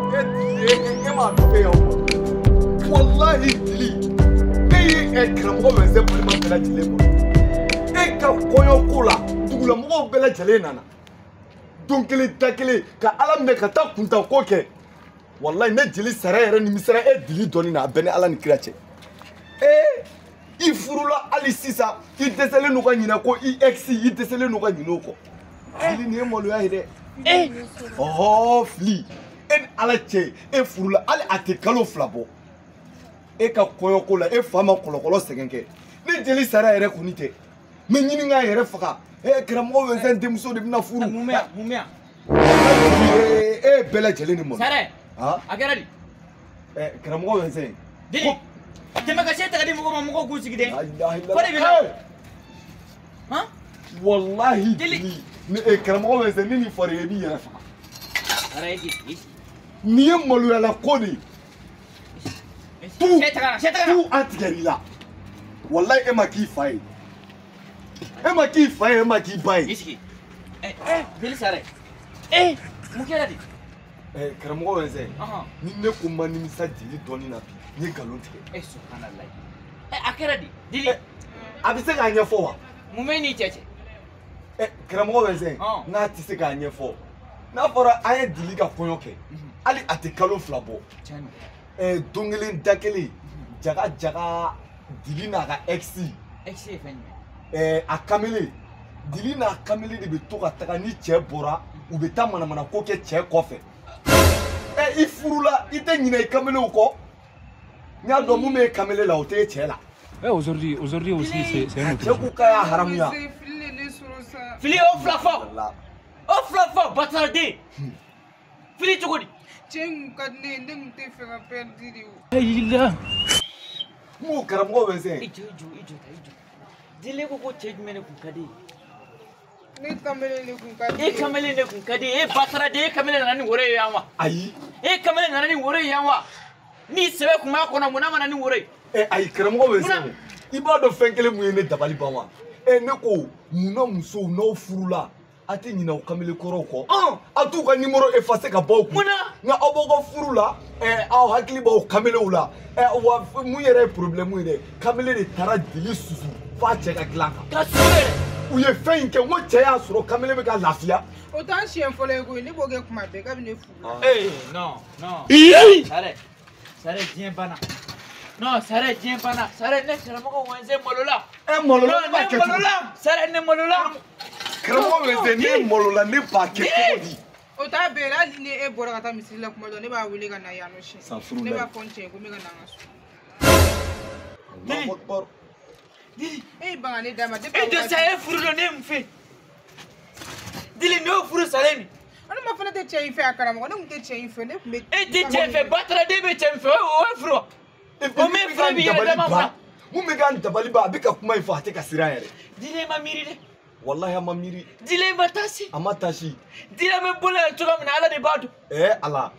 E e m'a dɔn e y'aw bɔ. Walahi Dili, e ye karamɔgɔ Wɛnsɛn balima bɛɛ lajɛlen bɔ. E ka kɔɲɔko la, dugulamɔgɔw bɛɛ lajɛlen nana. Don kelen da kelen ka Ala minɛ ka taa kuntanko kɛ. Walahi ne jeli sara yɛrɛ nimisara e Dili dɔɔni na, a bɛɛ ni Ala ni kira cɛ. Ee i furula hali sisan i dɛsɛlen don ka ɲinɛ ko i ex, i dɛsɛlen don ka ɲinɛ o kɔ. Fili nin ye maloya ye dɛ. Ɔhɔ Fili, e ni Ala cɛ e furula hali a tɛ kalo 2 bɔ. E ka kɔɲɔko la e fa ma kɔlɔkɔlɔ sɛgɛn kɛ. Ne jeli sara yɛrɛ kɔni tɛ. N bɛ ɲini k'a yɛrɛ faga. Karamɔgɔ Wɛnsɛn denmuso de bɛna furu. Mun bɛ yan? Mun bɛ yan? E bɛɛ lajɛlen ni malo. Sare. A kɛra di? Karamɔgɔ Wɛnsɛn. Dili. Tɛmɛ ka se ta ka di mɔgɔ ma, mɔgɔw k'u sigi dɛ. Ko de b'i la? Han? Walahi Dili. Ni karamɔgɔ Wɛnsɛn ni nin fɔra i ye i b'i yɛrɛ faga. Sare e k'i sigi. Nin ye maloyala ko de ye. Tout tout a tigɛr'i la. Walahi e ma k'i fa ye. E ma k'i fa ye, e ma k'i ba ye. I sigi. Dili Sare. Mun kɛra di? Karamɔgɔ Wɛnsɛn, ni ne ko ma nimisa Dili dɔɔni na bi, n ye nkalon tigɛ. Subhanalayi. A kɛra di? Dili. A bɛ se k'a ɲɛfɔ wa? Mun bɛ n'i cɛ cɛ? Karamɔgɔ Wɛnsɛn, n'a tɛ se k'a ɲɛfɔ, n'a fɔra an ye Dili ka kɔɲɔ kɛ, hali a tɛ kalo 2 bɔ. Don kelen da kelen, jaga jaga Dili n'a ka ex. Ex ye fɛn jumɛn? A kamalen. Dili n'a kamalen de bɛ to ka taga ni cɛ bɔra, u bɛ taa manamana ko kɛ cɛ kɔfɛ. I furula, i tɛ ɲinɛ i kamalenw kɔ. N y'a dɔn mun bɛ kamalen la, o tɛ cɛ la. Aujourd'hui, aujourd'hui aussi, c'est un autre. Cɛ ko k'a y'a haramuya. Fili o fila fɔ. O fila fɔ, bataraden. Fili cogo di? Cɛ in kun ka di ne ye, ne kun tɛ fɛ ka perdre de o. Ayila. N ko karamɔgɔ Wɛnsɛn. I jɔ, i jɔ, i jɔ ta, i jɔ. Dili ko ko cɛ jumɛn de kun ka di ye? Ne kamalen de kun ka di ye. E kamalen de kun ka di ye. E bataraden, e kamalen nana ni woro ye yan wa? Ayi. E kamalen nana ni woro ye yan wa? Ni sɛbɛ kun b'a kɔnɔ, mun n'a ma na ni woro ye? Ayi karamɔgɔ Wɛnsɛn, i b'a dɔn fɛn kelen mun ye ne dabali ban wa? Ne ko munna musow n'aw furula a tɛ ɲinɛ aw kamalen kɔrɔw kɔ? A t'u ka numéro effacer ka bɔ aw kun. Munna? Nka aw b'aw ka furu la, aw hakili b'aw kamalenw la. Wa mun yɛrɛ ye problème ye dɛ, kamalen de taara Dili susu f'a cɛ ka dilan kan. Ka susu yɛrɛ. U ye fɛn in kɛ, n ko cɛ y'a sɔrɔ kamalen bɛ ka lafiya. O t'an siɲɛ fɔlɔ ye koyi, ne b'o kɛ kuma bɛɛ kabini ne furula. Non non. Sare, Sare diɲɛ banna. Non, Sare diɲɛ banna. Sare ne karamɔgɔ Wɛnsɛn malola. Malola ne b'a kɛ cogo di? Sare ne malola. Karamɔgɔ Wɛnsɛn ne malola ne b'a kɛ cogo di? O t'a bɛɛ la, hali ni e bɔra ka taa misiri la kuma dɔ, ne b'a wele ka na yan nɔ siɲɛ. Ne b'a fɔ n cɛ ye ko n bɛ ka na n ka so. Allahu Akbar. Dili. E y'i ban ka ne d'a ma. E jɔ sa, e furu dɔn ne ye mun fɛ? Dili ne y'o furu salen min. Ne ma fana tɛ cɛ in fɛ a karamɔgɔ, ne kun tɛ cɛ in fɛ, ne kun bɛ. E tɛ cɛ in fɛ, bataraden bɛ cɛ min fɛ, o ye furu wa? O min fura b'i yɛrɛ dama ma. Mun bɛ k'an dabali ban, a bɛ ka kuma in fɔ a tɛ ka siran yɛrɛ. Dili ma miiri dɛ. Walahi a ma miiri. Dili ma taasi. A ma taasi. Dili bɛ bolo yan cogo min na, Ala de b'a dɔn. Ala.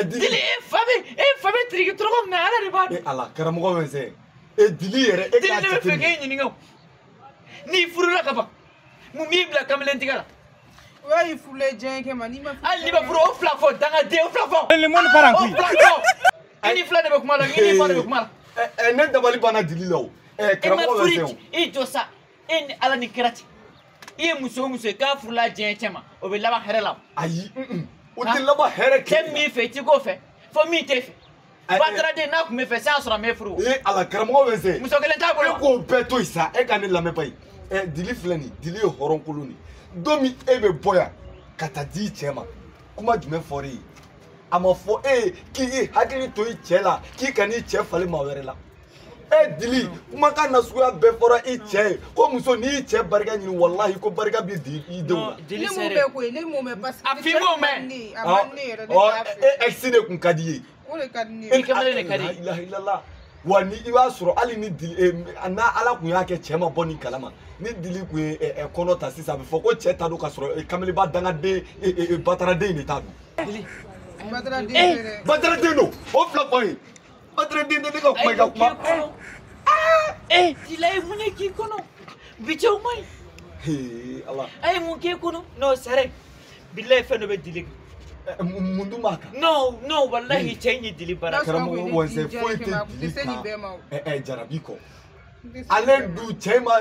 Dili e fa bɛ tiriki cogo min na, Ala de b'a dɔn. Ala karamɔgɔ Wɛnsɛn. Dili yɛrɛ e k'a jateminɛ. Dili ne bɛ fɛ k'e ɲininka o. N'i furula ka ban, mun b'i bila kamelentiga la? O y'a y'i furula diɲɛ kɛ ma, n'i ma furu. Hali n'i ma furu, o fila fɔ, dangaden o fila fɔ. Le monde part en couille. O fila fɔ. I ni fila de bɛ kuma la, i ni fa de bɛ kuma la. Ne dabali banna Dili la o. Karamɔgɔ Wɛnsɛn. E jɔ sa, e ni Ala ni kira cɛ. I ye muso o muso ye k'a furula diɲɛ cɛ ma, o bɛ laban hɛrɛ la. Ayi, o tɛ laban hɛrɛ kɛ. Cɛ min fɛ i ti k'o fɛ, fo min t'e fɛ. Bataraden n'a kun bɛ fɛ, sisan sɔrɔ a m'e furu. Ala karamɔgɔ Wɛnsɛn. Muso kelen t'a bolo. E k'o bɛɛ to yen sa, e ka ne lamɛn ba ye. Dili filɛ nin, Dili ye hɔrɔnkolon de ye. Don min e bɛ bɔ yan ka taa di i cɛ ma, kuma jumɛn fɔra e ye? A ma fɔ e ye k'i hakili to i cɛ la, k'i kan'i cɛ falen maa wɛrɛ la. Dili, kumakan nasuguya bɛɛ fɔra i cɛ ye ko muso n'i y'i cɛ barika ɲini, walahi ko barika b'i di i denw la. Ne m'o mɛn koyi, ne m'o mɛn parce que. A f'i m'o mɛn. A man ne yɛrɛ, ne t'a fɛ. E ex de kun ka di i ye. O de ka di ne ye. I kamalen de ka di. La ilaha illallah. Wa ni i b'a sɔrɔ hali ni Dili, n'a Ala kun y'a kɛ cɛ ma bɔ nin kalama, ni Dili kun ye kɔnɔ ta sisan, a bɛ fɔ ko cɛ ta don ka sɔrɔ kamelenba dangaden bataraden de ta don. Bataraden dɛ. Bataraden don, o fila fɔ n ye. Bataraden tɛ ne ka kuma i ka kuma. Dili a ye mun de k'i kɔnɔ? Bi cɛw man ɲi. Ala. A ye mun k'e kɔnɔ? Non Sare, bilayi fɛn dɔ bɛ Dili kan. Mun dun b'a kan? Non non walahi cɛ in ye dili baara. Karamɔgɔ Wɛnsɛn foyi tɛ dili kan jarabi kɔ. Ale dun cɛ ma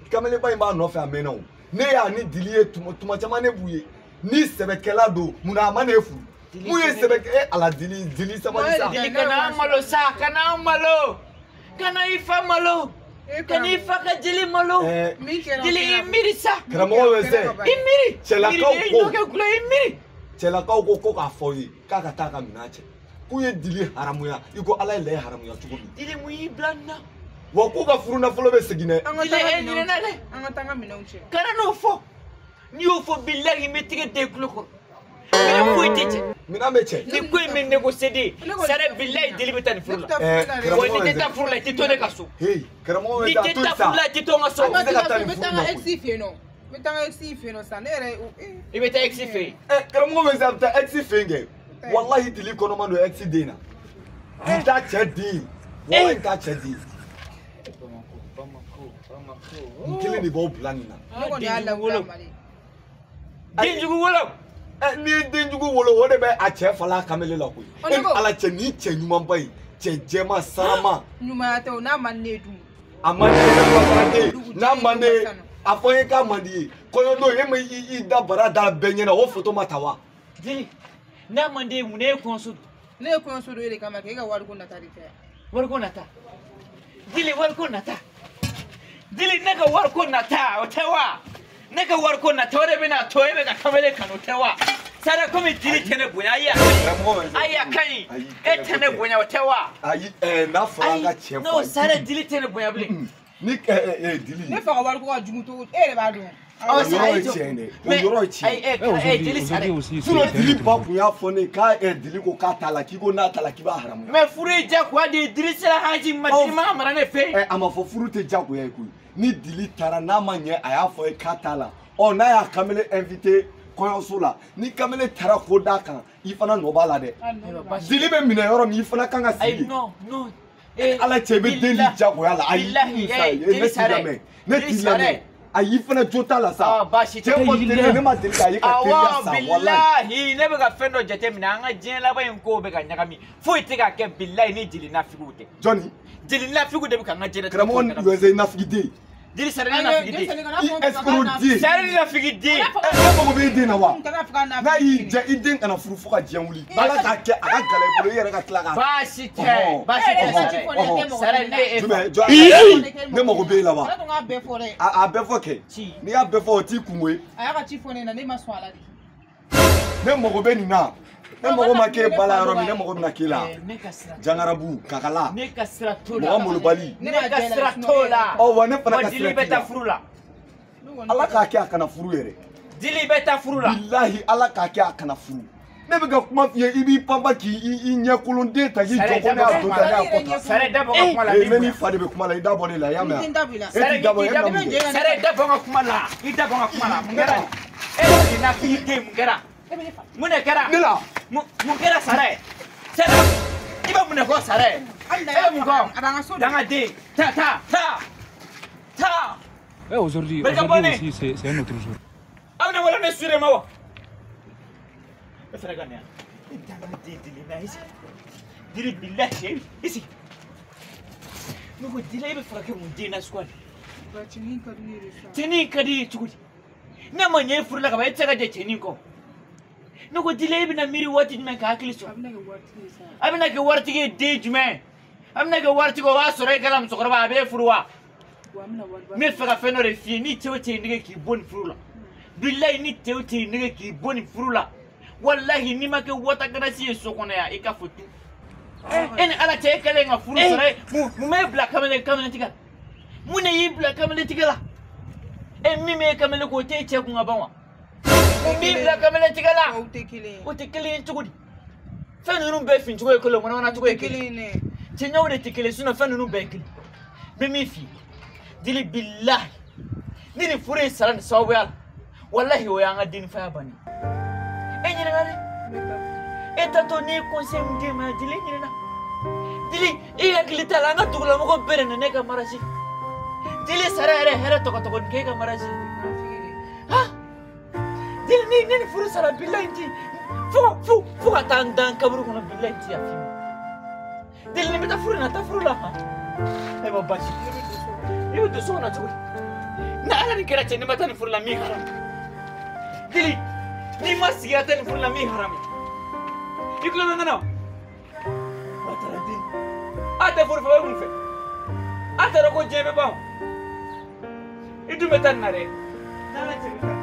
kamelenba in b'a nɔfɛ a mɛnna o. Ne y'a ni dili ye tuma caman ne b'u ye. Ni sɛbɛkɛla don munna a ma ne furu? Mun ye sɛbɛ e ala dili dili sabali sa. Dili kana an malo sa, kana an malo. Kana i fa malo. Kana i fa ka jeli malo. Dili i miiri sa. Karamɔgɔ Wɛnsɛn. I miiri. Cɛlakaw ko. I miiri. Cɛlakaw ko ko k'a fɔ ye k'a ka taa ka minɛn cɛ. K'u ye dili haramuya i ko ala ye lɛ haramuya cogo min. Dili mun y'i bila nin na? Wa k'u ka furu nafolo bɛ segin dɛ. Dili e ɲinɛna dɛ. An ka taa ka minɛnw cɛ. Kana n'o fɔ. N'i y'o fɔ bilahi n bɛ tigɛ den tulo kɔrɔ. Minɛn foyi tɛ cɛ. Minɛn bɛ cɛ. Ni ko in bɛ négocier de. Sare bilahi dili bɛ taa nin furu la. Wa n'i tɛ taa furu la i tɛ to ne ka so. Karamɔgɔ N'i tɛ taa furu la i tɛ to n ka so. N bɛ taa n ka ex fɛ yen nɔ. N bɛ taa n ka ex fɛ yen nɔ sisan ne yɛrɛ. I bɛ taa ex fɛ yen. Karamɔgɔ bɛ se a bɛ taa ex fɛ yen kɛ. Walahi dili kɔnɔma don ex den na. N t'a cɛ den. Walahi n t'a cɛ den. N kelen de b'aw bila nin na. Ne kɔni y'a lawuli a ma de. Denjugu wolo. N'i ye denjugu wolo o de bɛ a cɛ fala kamalen la koyi. E ni ala cɛ nin cɛ ɲumanba in cɛ jɛman sarama. Ɲumanya tɛ o n'a man di ne ye dun. A man di ne ye n'a man di ne ye a fɔ n ye k'a man di ye kɔɲɔ don e ma i da bara da bɛɛ ɲɛna o photo ma ta wa. Dili n'a man di ye mun ne ye kɔɲɔso don. Ne ye kɔɲɔso don e de kama k'e ka wariko nata de tɛ yan. Wariko nata. Dili wariko nata. Dili ne ka wariko nata o tɛ wa. Ne ka wariko nata o de bɛna to e bɛ ka kamalen kanu tɛ wa. Sara komi dili tɛ ne bonya ayi a ka ɲi e tɛ ne bonya o tɛ wa. Ayi n'a fɔra an ka tiɲɛ fɔ. Non Sara dili tɛ ne bonya bilen. Ni dili. Ne fa ka wariko ka jugu cogo e yɛrɛ b'a dɔn. O yɔrɔ ye tiɲɛ dɛ o yɔrɔ ye tiɲɛ. Dili Sara. Sinon dili ba kun y'a fɔ ne ye k'a dili ko k'a t'a la k'i ko n'a t'a la k'i b'a haramuya. Mais furu ye diyagoya de ye dili sera haji ma dili ma mara ne fɛ yen. A ma fɔ furu tɛ diyagoya ye koyi. Ni dili taara n'a ma ɲɛ a y'a fɔ ye k'a t'a la ɔ n'a y'a kamalen invité kɔɲɔso la ni kamalen taara ko d'a kan i fana nɔ b'a la dɛ. Dili bɛ minɛ yɔrɔ min i fana kan ka sigi. Ayi non non. Ala cɛ i bɛ den di diyagoya la ayi ne t'i lamɛn ne t'i lamɛn. Ayi i fana jo t'a la sa. Baasi tɛ. Cɛ kɔni tɛ ne ma deli k'a ye ka teriya sa walayi. Bilahi ne bɛ ka fɛn dɔ jateminɛ an ka diɲɛ laban in kow bɛ ka ɲagami foyi tɛ ka kɛ bilahi ni jeli nafigiw tɛ. Jɔnni? Jeli nafigiw de bɛ ka n ka diɲɛ. Karamɔgɔ Wɛnsɛn nafigiden. Dili Sara ne nafigiden. I escroc den. Sara ne nafigiden. Ne mago bɛ i den na wa? N'a y'i diya i den kana furu fo ka diɲɛ wuli. Ala k'a kɛ a ka gala i bolo i yɛrɛ ka tila k'a. Baasi tɛ baasi tɛ Sara ne ye e fa. Jumɛn jɔn ne mago bɛ e la wa? Ala tun k'a bɛɛ fɔ dɛ. A bɛɛ fɔ kɛ. N'i y'a bɛɛ fɔ o t'i kungo ye. A y'a ka ci fɔ ne ɲɛna ne ma sɔn a la de. Ne mago bɛ nin na. Ne mago ma k'e ba la yɔrɔ min ne mago bɛna k'e la. Jangarabu kakala. Ne ka sira t'o la. Mɔgɔ molobali. Ne ka sira t'o la. Ɔ wa ne fana ka sira t'i la. Dili bɛ taa furu la. Ala k'a kɛ a kana furu yɛrɛ. Dili bɛ taa furu la. Bilahi ala k'a kɛ a kana furu. Ne bɛ ka kuma f'i ye i b'i panpa k'i ɲɛkolonden ta k'i jɔ ko ne y'a don tan ne y'a kɔ tan. Sara da bɔ ka kuma la. Ne n'i fa de bɛ kuma la i da bɔ ne la i y'a mɛn wa? E t'i da bɔ e bɛna mun kɛ? Sara da bɔ n ka kuma la i da bɔ n ka kuma la mun kɛra? E ye nafigiden mun kɛra? Mun de kɛra? Ne la. Mun kɛra Sara ye? Sara i bɛ mun de fɔ Sara ye? E bɛ mun fɔ? Dangaden taa taa taa taa. Aujourd'hui aussi c'est un autre jour. Aw ne wolo ne sure ma wa? E fana ka nin yan. E dangaden dili na isi. Dili bilahi isi. Ne ko dili e bɛ fɛ ka kɛ mun den nasuguya de? Cɛnin ka di ne ye de sa. Cɛnin ka di ye cogo di? Ne ma ɲɛ e furu la ka ban e tɛ se ka jɛ cɛnin kɔ. Ne ko dili e bɛna miiri waati jumɛn ka hakili sɔrɔ? A bɛna kɛ waritigi ye sa. A bɛna kɛ waritigi ye den jumɛn? A bɛna kɛ waritigi o b'a sɔrɔ e kɛra musokɔrɔba a b'e furu wa? N bɛ fɛ ka fɛn dɔ de f'i ye ni cɛ o cɛ y'i nɛgɛ k'i bɔ nin furu la. Bilahi ni cɛ o cɛ y'i nɛgɛ k'i bɔ nin furu la. Walahi n'i ma kɛ watagarasi ye so kɔnɔ yan i ka fɔ tu. E ni ala cɛ e kɛlen ka furu sɔrɔ e mun b'e bila kamalen tigɛ la? Mun de y'i bila kamalen tigɛ la? E min b'e kamalen ko o t'e cɛ kun ka ban wa? Mun b'i bila kamalen tigɛ la? O tɛ kelen ye. O tɛ kelen ye cogo di? Fɛn ninnu bɛɛ fincogo ye kelen ye manamana cogo ye kelen ye. Cɛɲɛw de tɛ kelen ye sinon fɛn ninnu bɛɛ ye kelen. N bɛ min f'i ye dili bilahi ni nin furu in sara nin sababuya la walahi o y'an ka denifaya bannen ye. E ɲininka dɛ. E tatɔ ne ye conseil min d'e ma dili e ɲininka. Dili e hakili t'a la an ka dugulamɔgɔ bɛɛ de nana e ka mariage. Dili sara yɛrɛ hɛrɛ tɔgɔtɔgɔnin k'e ka mariage. Han dili ni nin furu sara bilahi n ti Fo ka taa n dan kaburu kɔnɔ bilayi ti yafa i ma. Deli ni bɛ taa furu in na taa furu la han. Ayiwa baasi i bɛ don so kɔnɔ cogo di? Ni ala ni kɛra cɛ n'i ma taa nin furu la min haramu. Deli n'i ma sigi ka taa nin furu la min haramu. I tulo bɛ n na wa? Watara den. A tɛ furu fɛ o ye mun fɛ? A t'a dɔn ko diɲɛ bɛ ban o. I dun bɛ taa nin na dɛ. N'ala cɛ bɛ taa.